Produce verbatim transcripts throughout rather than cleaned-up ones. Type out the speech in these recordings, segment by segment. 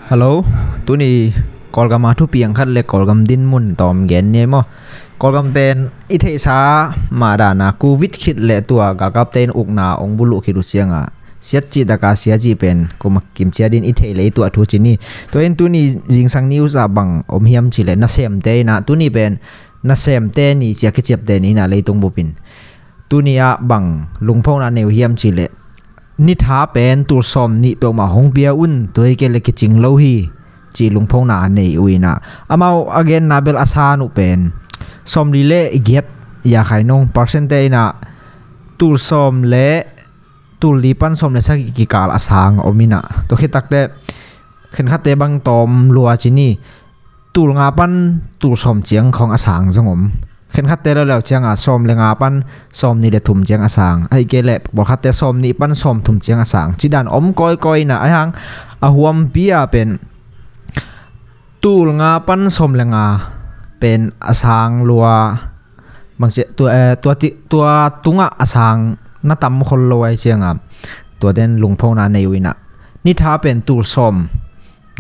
Hello, tuni Kawlgam a thupiang khat le Kawlgam dinmun tawm gen ni ei maw? Kawlgam pen i theihsa mah dana covid khit le tua galkapte in ukna ong buluh khit uh cianga siat cih taka sia cih pen kuma kimcia din i theih le i tuah thu ci ni. Tua in tuni zingsang news ah bang om hiam cih le nasemte inah tuni pen nasemte ni cia kiciapte ni inah leitung bupin tuni ah bang lungphona nei uh hiam cih le nitha pen tul sawm nih peuhmah hong pia un, tua hi kei le kicing lo hi, ci lungphona a nei uh inah amau a genna bel a san uh pen sawmli le giat ya khai nong percent te inah tul sawm le tul li pan sawm le sagih kikal a sang om inah tua khitakte khenkhatte bang tawm lua ci ni. Tul nga pan tul sawm ciang khawng a sang zong om. Khenkhatte leleu cianga sawm le nga pan sawm nih le thum ciang a sang, ahi kei le pawlkhatte sawm nih pan sawm thum ciang a sang, ci dan om kawikawi inah ahi hang a huampi a pen tul nga pan sawm le nga pen a sang lua bangci tua, eh, tua, ti, tua tungah a sang na tam khol lo ahi cianga tua den lungphona nei uh inah nitha pen tul sawm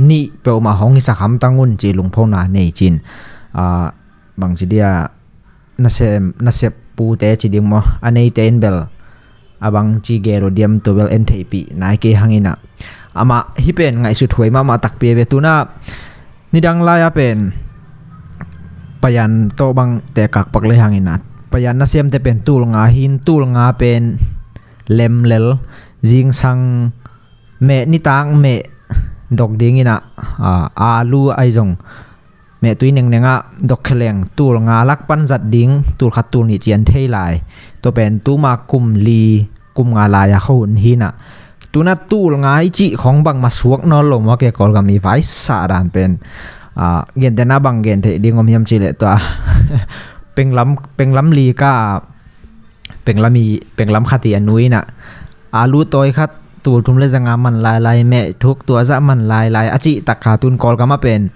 nih peuhmah hong hisak hamtang un ci lungphona nei cin. Ah, bangci dia nasem nasep pute ci ding maw, a neite in bel a bangci gel uh diam tua bel en theihpih nai kei hang inah amah hi pen ngaihsut huai mahmah takpi ve. Tuna nidang lai a pen payan tawh bang tekak pak le hang inah payan nasemte pen tul nga hin, tul nga pen lemlel zingsang meh nitak meh dok ding inah, ah, alu ahi zong meh tui nengneng ah dok kheleng tul nga lak pan zat ding, tul khat tul nih cian thei lai. Tua pen tuma kum li kum nga lai a khuahun hi inah tuna tul nga i cih khawng bangmah suak nawn lo maw, ke Kawlgam i vaisa dan pen, ah, gentehna bang gen theih ding om hiam cih le tua penglam, penglam li ka penglam i, penglam khat i a nu inah alu tawi khat tul thum le zanga man lailai, meh thuk tua zah man lailai a cih tak kha tun Kawlgam a pen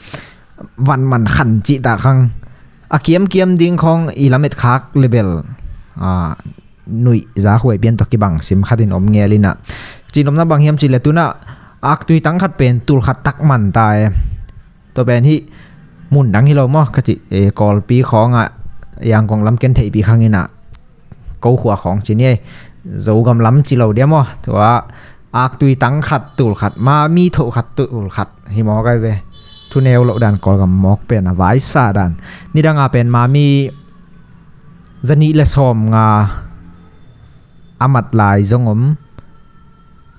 van man khan cih tak khang a kiamkiam ding khawng i lamet khak le bel, ah, nuih za huai pian tawh kibang sim khat in om ngel inah. Cin omna bang hiam cih le tuna aktui tang khat pen tul khat tak man ta e. Tua pen hih mun dang hi lo maw ka cih, eh, Kawlpi khawngah Yangon lam ken theihpih khang inah ko khua khawng ci ni ei. Zogam lam ci lo dia maw, tua aktui tang khat tul khat, mami thoh khat tul khat hi maw kai ve. Thuneu loh dan Kawlgam mawk pen a vaisa dan. Nidanga pen mami zanih le sawm nga a mat lai zong om.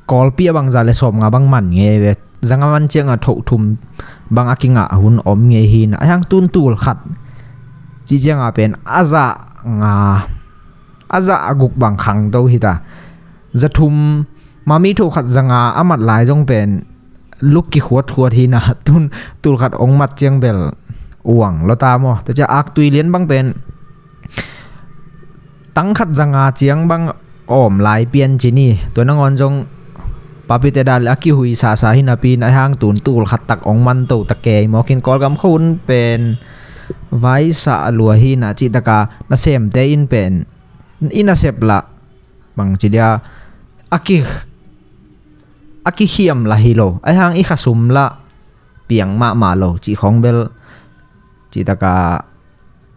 Kawlpi a bang za le sawm nga bang man ngei ve. Zanga man cianga thoh thum bang a kingah hun om ngei hi inah ahi hang tun tul khat ci cianga pen a zah nga a zah a guk bang khang do hi ta. Za thum mami thoh khat zanga a mat lai zong pen luk kikhuatkhuat hi inah tun tul khat ong mat ciang bel uang lo ta maw. Tua cia aktui lian bang pen tang khat zanga ciang bang awm lai pian ci ni. Tua nangawn zong papite dan le a kihui sasa hi napi inah ahi hang tun tul khat tak ong man to ta kei mawk in Kawlgam khuahun pen vaisa lua hi inah cih taka nasemte in pen i nasep lah bangci dia a ki a kikhiam lah hi lo, ahi hang i khasum lah piang mahmah lo cih khawng bel cih taka,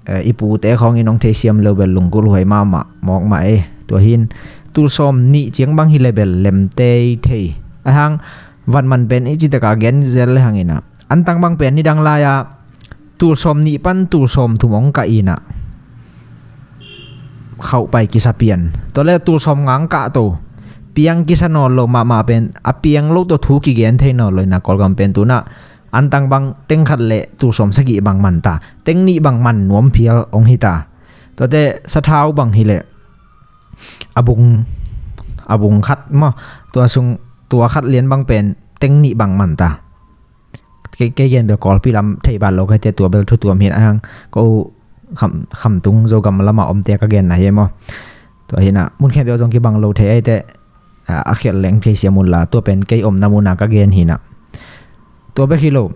eh, i pute khawng in hong theisiam lo bel lunggulh huai mahmah mawk mah e. Tua hin tul sawm nih ciang bang hi le bel lem teitei. Ahi hang van man pen i cih taka gen zel le hang inah antang bang pen nidang lai-a tul sawm nih pan tul sawm thum hong kah inah khauh pai kisa pian. Tua le tul sawm nga hong kah to piang kisa nawn lo mahmah pen a piang lo tawh thu kigen thei nawn lo inah Kawlgam pen tunah antang bang teng khat le tul sawm sagih bang man ta, teng nih bang man nuam phial hong hi ta. Tuate sathau bang hi le a bung, a bung khat maw, tua sung tua khat lian bang pen teng nih bang man ta. Kei, kei gen bel Kawlpi lam thei bat lo ka hi te, tua bel thu tuam hi inah ahi hang ko Kham, Khamtung Zogam lamah omte ka genna hi maw. Tua hi inah mun khempeuh zong kibang lo thei ahi te, a, a khialh leng thei siam un la, tua pen kei omna muna ka gen hi inah. Tua bek hi lo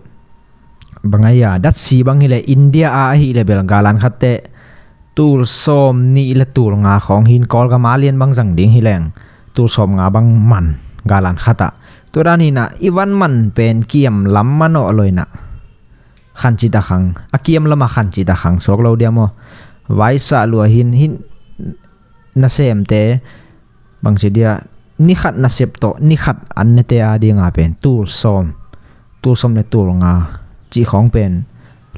bang ahi a datsi bang hi le India a ahi le bel galan khatte tul sawm nih le tul nga khawng hin Kawlgam a lian bang zang ding hi leng tul sawm nga bang man galan khatah Tua dan inah i van man pen kiam lam manawh lo inah khancita khang, a kiam lama khancita khang suak lo dia maw? Vaisah lua hin, hin nasemte bangci dia, ni khat nasep tawh ni khat an nete a dinga pen tul sawm, tul sawm le tul nga cih khawng pen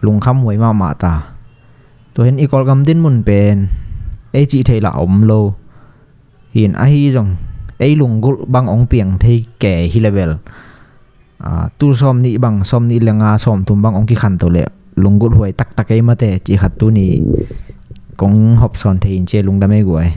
lungkham huai mahmah ta. Tua hin i Kawlgam dinmun pen ei cih thei lah a om lo. Hin ahi zong ei lunggulh bang hong piang thei kei hi le bel, tul sawm nih bang, sawm nih le nga, sawm thum bang hong kikhan to le lunggulh huai taktak ei mate cih khat tuni kong hopsawn thei in cia, lungdam ei guai.